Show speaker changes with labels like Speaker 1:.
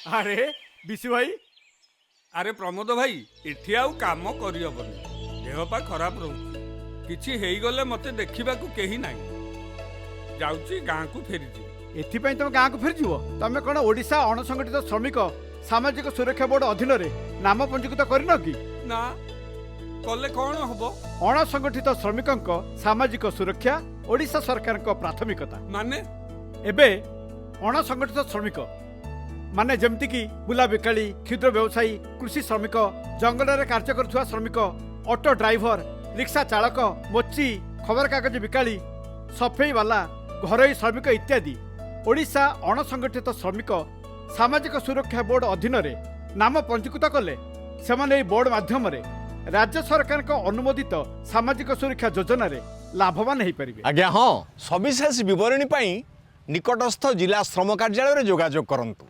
Speaker 1: ଆରେ ବିଶୁ ଭାଇ।
Speaker 2: ଆରେ ପ୍ରମୋଦ ଭାଇ, ଏଠି ଆଉ କାମ କରିହବନି। ଦେହ ପା ଖରାପ ରହୁଛି। କିଛି ହେଇଗଲେ ମତେ ଦେଖିବାକୁ କେହି ନାହିଁ। ଯାଉଛି, ଗାଁକୁ ଫେରିଯିବି।
Speaker 1: ଏଥିପାଇଁ ତମେ ଗାଁକୁ ଫେରିଯିବ? ତମେ କ'ଣ ଓଡ଼ିଶା ଅଣସଂଗଠିତ ଶ୍ରମିକ ସାମାଜିକ ସୁରକ୍ଷା ବୋର୍ଡ ଅଧୀନରେ ନାମ ପଞ୍ଜୀକୃତ କରିନ କି?
Speaker 2: ନା, କଲେ କ'ଣ ହବ?
Speaker 1: ଅଣସଂଗଠିତ ଶ୍ରମିକଙ୍କ ସାମାଜିକ ସୁରକ୍ଷା ଓଡ଼ିଶା ସରକାରଙ୍କ ପ୍ରାଥମିକତା।
Speaker 2: ମାନେ?
Speaker 1: ଏବେ ଅଣସଂଗଠିତ ଶ୍ରମିକ ମାନେ ଯେମିତିକି ବୁଲା ବିକାଳି, କ୍ଷୁଦ୍ର ବ୍ୟବସାୟୀ, କୃଷି ଶ୍ରମିକ, ଜଙ୍ଗଲରେ କାର୍ଯ୍ୟ କରୁଥିବା ଶ୍ରମିକ, ଅଟୋ ଡ୍ରାଇଭର, ରିକ୍ସା ଚାଳକ, ମୋଚି, ଖବରକାଗଜ ବିକାଳି, ସଫେଇବାଲା, ଘରୋଇ ଶ୍ରମିକ ଇତ୍ୟାଦି ଓଡ଼ିଶା ଅଣସଂଗଠିତ ଶ୍ରମିକ ସାମାଜିକ ସୁରକ୍ଷା ବୋର୍ଡ ଅଧୀନରେ ନାମ ପଞ୍ଜୀକୃତ କଲେ ସେମାନେ ଏହି ବୋର୍ଡ ମାଧ୍ୟମରେ ରାଜ୍ୟ ସରକାରଙ୍କ ଅନୁମୋଦିତ ସାମାଜିକ ସୁରକ୍ଷା ଯୋଜନାରେ ଲାଭବାନ ହୋଇପାରିବେ।
Speaker 3: ଆଜ୍ଞା ହଁ, ସବିଶେଷ ବିବରଣୀ ପାଇଁ ନିକଟସ୍ଥ ଜିଲ୍ଲା ଶ୍ରମ କାର୍ଯ୍ୟାଳୟରେ ଯୋଗାଯୋଗ କରନ୍ତୁ।